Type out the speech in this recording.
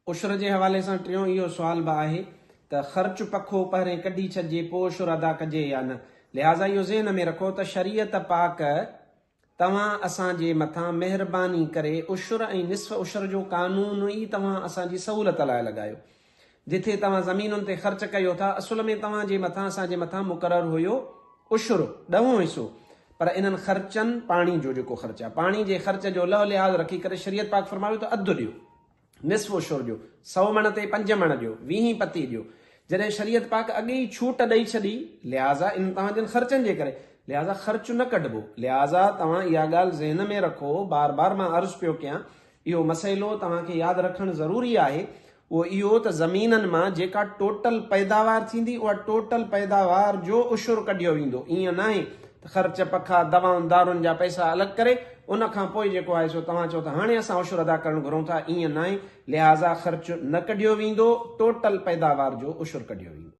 عشر جي حوالي سان ٽيون اهو سوال به آهي ته خرچ پکو پهرين ڪڍي ڇڏجي پوء عشر ادا ڪجي يا نه؟ لهٰذا اهو ذهن ۾ رکو ته شريعت پاڪ توهان اسان جي مٿان مهرباني ڪري عشر ۽ نصف عشر جو قانون ئي توهان اسان جي سهولت لاء لڳايو. جٿي توهان زمينن تي خرچ ڪيو ٿا اصل ۾ توهان جي مٿان اسان جي مٿان مقرر هيو عشر، ڏهون حصو، پر انهن خرچن، پاڻي جو جيڪو خرچ آهي، پاڻي جي خرچ جو لهه لحاظ رکي ڪري شريعت پاڪ فرمايو ته اڌ ڏيو. نصف عشر ڏيو، سئو مڻ تي پنج مڻ ڏيو، ويهين پتي ڏيو. جڏهن شريعت پاڪ اڳي ئي ڇوٽ ڏئي ڇڏي، لهٰذا انهن توهان جن خرچن جي ڪري، لهٰذا خرچ نه ڪڍبو. لهٰذا توهان اها ڳالهه ذهن ۾ رکو، بار بار مان عرض پيو ڪيان، اهو مسئلو توهان کي ياد رکڻ ضروري آهي، اهو اهو ته زمينن مان جيڪا ٽوٽل پيداوار ٿيندي اها ٽوٽل پيداوار جو عشر ڪڍيو ويندو ائين ناهي ته خرچ پکا دوائن دارون جا پئسا الڳ ڪري ان کان پوء جيڪو آهي سو توهان چئو ته هاڻي اسان عشر ادا ڪرڻ گهرون ٿا ائين ناهي لهٰذا خرچ نه ڪڍيو ويندو ٽوٽل پيداوار جو عشر ڪڍيو ويندو.